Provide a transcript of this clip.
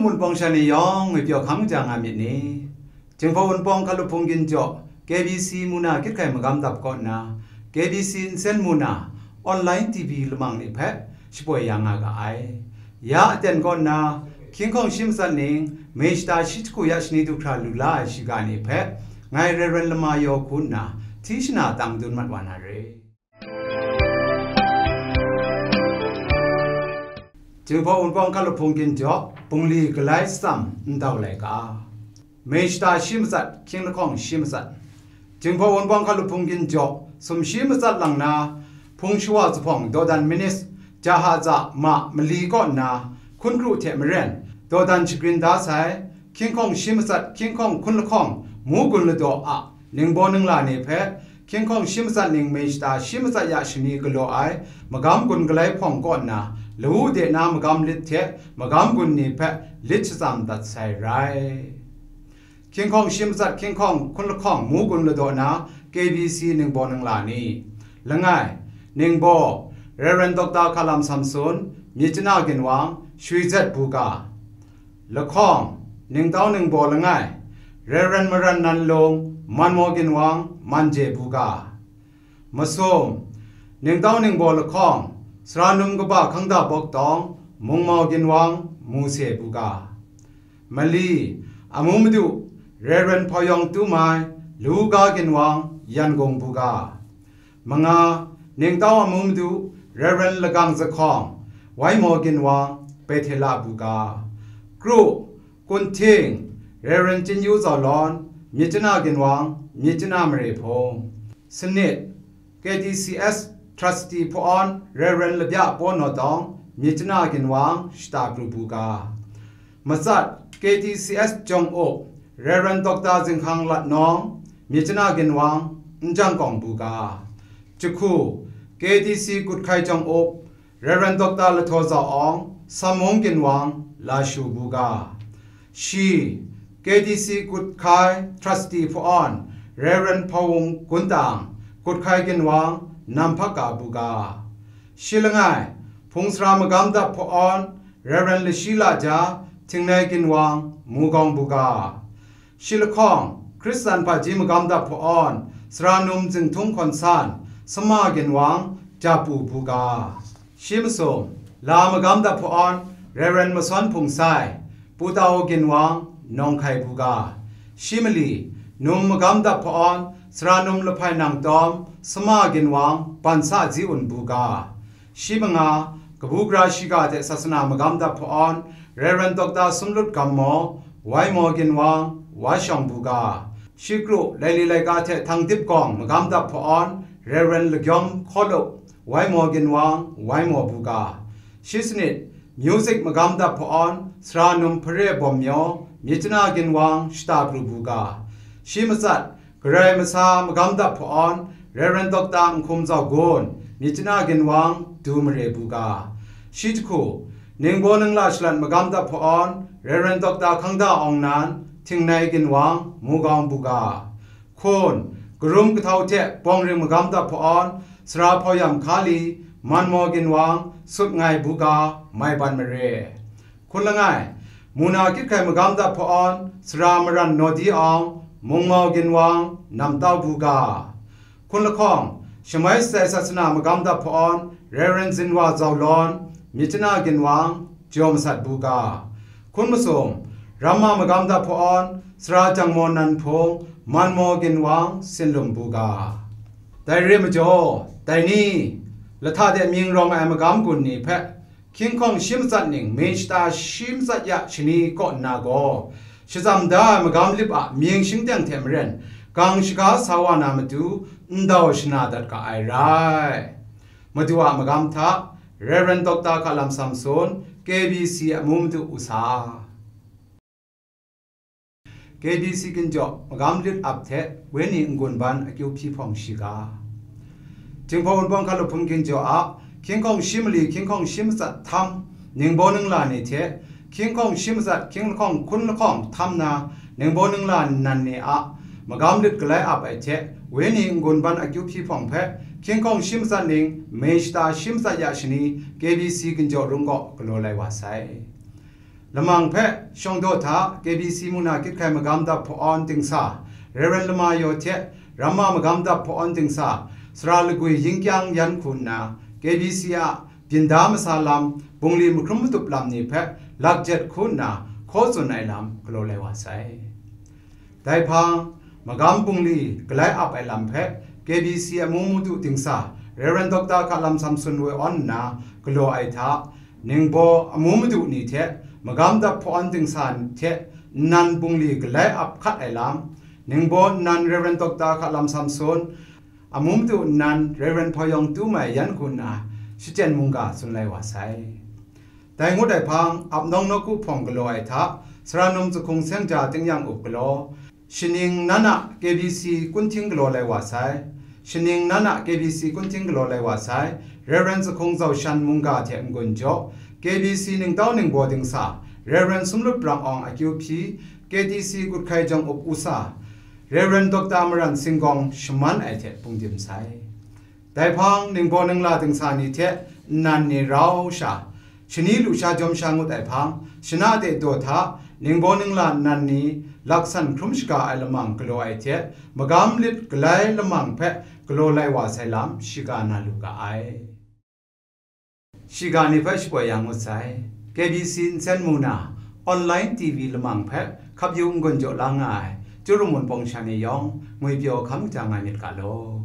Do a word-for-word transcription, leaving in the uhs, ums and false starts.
Wunpawng sha ni yawng ngwi pyaw hkang ja nga myit ni? Jinghpaw Wunpawng Hkalup Hpung Ginjaw, K B C Muna Kyit Hkai Magam Dap kaw nna, K B C Nsen Muna, online T V lamang ni hpe shapoi ya nga ga ai. Ya aten kaw nna, hkying hkawng shi matsat ning, May shata shi jahku ya shani du hkra lu la ai shiga ni hpe, ngai Rev. Lama Yaw hku nna, hti shana tang dun mat wa na re. Jinghpaw Wunpawng Hkalup Hpung Ginjaw, bungli galai tsam ndau laika. May shata shi matsat, hkying lahkawng shi matsat. Jinghpaw Wunpawng Hkalup Hpung Ginjaw, sumshi matsat lang na, hpung shawa zuphpawng dawdan Minis, Jahaza ma mali kaw nna, hkun kru hte maren, dawdan shagrin da sai, hkying hkawng shi matsat, hkying hkawng hkun lahkawng, mu gun ladaw a, ningbaw ningla ni hpe, hkying hkawng shi matsat ning May shata shi matsat ya shani galaw ai, magam gun galai hpawng kaw nna, lawu de na magam lit hte magam gun ni hpe lit shatsam dat sai rai. Hkying hkawng shi matsat, hkying hkawng hkun lahkawng mu gun ladaw na K B C ningbaw ningla ni. Langai, ningbaw, Rev. Doctor Hkalam Samson, Myitkyina Ginwang, Shwi Zet Buga. Lahkawng, ningtau ningbaw langai, Rev. Maran Nanlung, Manmaw Ginwang, Manje Buga. Masum, ningtau ningbaw lahkawng, Sara Num Kaba Hkangda Bawk Tawng, Mungmau Ginwang, Muse Buga. Mali, amu madu, Rev. Hpaw Yawng Tumai, Luga Ginwang, Yangon Buga. Manga, ningtau amu madu, Rev. Lagang Zahkawng, Waimaw Ginwang, Bethela Buga. Kru, Kunhting, Rev. Chyenyu Zaw Lawn, Myitkyina Ginwang, Myitkyina Mare Hpung. Sanit, K T C S Trustee Hpawn, Rev. Labya Paw Naw Tawng, Myitkyina Ginwang, Shata Pru Buga. Matsat, K T C S Jawng Up, Rev. Doctor Zinghkang Lat Nawng, Myitkyina Ginwang, Njang Kawng Buga. Jahku, K T C Kut Hkai Jawng Up, Rev. Doctor Lathaw Zau Awng, Sammung Ginwang, Lashu Buga. Shi, K T C Kut Hkai Trustee Hpawn, Rev. Hpawung Guntang, Kut Hkai Ginwang, Namhpaka Buga. Shi langai, Hpung Sara Magam Dap Hpawn, Rev. Lashi Laja, Htingnai Ginwang, Mugawng Buga. Shi lahkawng, Hkristan Hpaji Magam Dap Hpawn, Sara Num Zingthung Hkawn San, Sama Ginwang, Japu Buga. Shi masum, La Magam Dap Hpawn, Rev. Masawn Hpung Sai, Putau Ginwang, Nawng Hkai Buga. Shi mali, Num Magam Dap Hpawn, Sara Num Lahpai Nang Tawm, Sama Ginwang, Bansa Zi Un Buga. Shi manga, kabu gara shiga hte sasana magam dap hpawn, Rev. Doctor Sumlut Gammaw, Waimaw Ginwang, Wa Shawng Buga. Shi kru, laili laika hte htang dip gawng magam dap hpawn, Rev. Lagyawm Hkawlup, Waimaw Ginwang, Waimaw Buga. Shi sanit, music magam dap hpawn, Sara Num Hpare Bawm Myaw, Myitkyina Ginwang, Shata Pru Buga. Shi matsat, Karai masa magam dap hpawn, Rev. Doctor Nhkum Zau Gun, Myitkyina Ginwang, Du Mare Buga. Shi jahku, ningbaw ningla shalat magam dap hpawn, Rev. Doctor Hkangda Awng Nan, Htingnai Ginwang, Mugawng Buga. Hkun, karum kahtau hte bawng ring magam dap hpawn, Sara Hpawt Yam Hkali, Manmaw Ginwang, Sut Ngai Buga, Maiban Mare. Hkun langai, Muna Kyit Hkai magam dap hpawn, Sara Maran Nawdi Awng, Mungmau Ginwang, Namtau Buga. Hkun lahkawng, Shamai Shatsai Sasana magam dap hpawn, Rev. Zinwa Zau Lawn, Myitkyina Ginwang, Jaw Masat Buga. Hkun masum, Ramma magam dap hpawn, Sara Jangmaw Nan Hpung, Manmaw Ginwang, Sinlum Buga. Dai re majaw, dai ni, lahta de mying rawng ai magam gun ni hpe, hkying hkawng shi matsat ning, May shata shi matsat ya shani kaw nna gaw, shatsam da ai magam lip a mying shingteng hte maren, gang shaga sa wa na matu, ndau shana dat ga ai rai. Madu a magam hta, Rev. Doctor Hkalam Samson, K B C amu madu u sa. K B C Ginjaw magam lit ap hte wenyi n-gun ban akyu hpyi hpawng shiga. Jinghpaw Wunpawng Hkalup Hpung Ginjaw a hkying hkawng shi mali hkying hkawng shi matsat htam, ningbaw ningla ni hte, hkying hkawng shi matsat hkying lahkawng hkun lahkawng htam na, ningbaw ningla nnan ni a magam lit galai ap ai hte, wenyi n-gun ban akyu hpyi hpawng hpe, hkying hkawng shi matsat ning, May shata shi matsat ya shani, K B C Ginjaw rung gaw galaw lai wa sai. Lamang hpe Shawngdaw hta K B C mung na Kyit Hkai Magam Dap Hpaw-awn Dingsa, Rev. Lama Yaw hte Ramma Magam Dap Hpaw-awn Dingsa, Sara Lagwi Yingkyang yan hku nna, K B C a byin da masa lam, bungli mahkrum matup lam ni hpe lakjet hku nna hkaw tsun ai lam galaw lai wa sai. Dai hpang, magam bungli galai ap ai lam hpe K B C amu madu dingsa, Rev. Doctor Hkalam Samson woi awn nna galaw ai hta, ningbaw amu madu ni hte magam dap hpaw-awn dingsa hte nnan bungli galai ap hkat ai lam, ningbaw nnan Rev. Doctor Hkalam Samson, amu madu nnan Rev. Hpaw Yawng Tu Mai yan hku nna shachyen mungga tsun lai wa sai. Dai ngut ai hpang, ap nawng nawku hpawng galaw ai hta, Sara Num Zahkung Seng Ja Tingnyang Up galaw, shaning nan a K B C kunhting galaw lai wa sai. Shaning nan a K B C kunhting galaw lai wa sai. Rev. Zahkung Zau Shan mungga hte n-gun jaw, K B C ningtau ningbaw dingsa, Rev. Sumlut Brang Awng akyu hpyi, K T C Gut Hkai Jawng Up usa, Rev. Doctor Maran Singgawng shaman ai hte pungdim sai. Dai hpang, ningbaw ningla dingsa ni hte nnan ni rau sha, shani lu sha jawm sha ngut ai hpang, shana de daw hta, ningbaw ningla nnan ni laksan hkrum shaga ai lamang galaw ai hte, magam lit galai lamang hpe galaw lai wa sai lam, shiga na lu ga ai. Shiga ni hpe shapoi yang ngut sai. K B C nsen mu na, online T V lamang hpe hkap yu n-gun jaw la nga ai, Chyaru Mun Pawng Shan e yawng ngwipyaw hkam kaja nga myit ga law.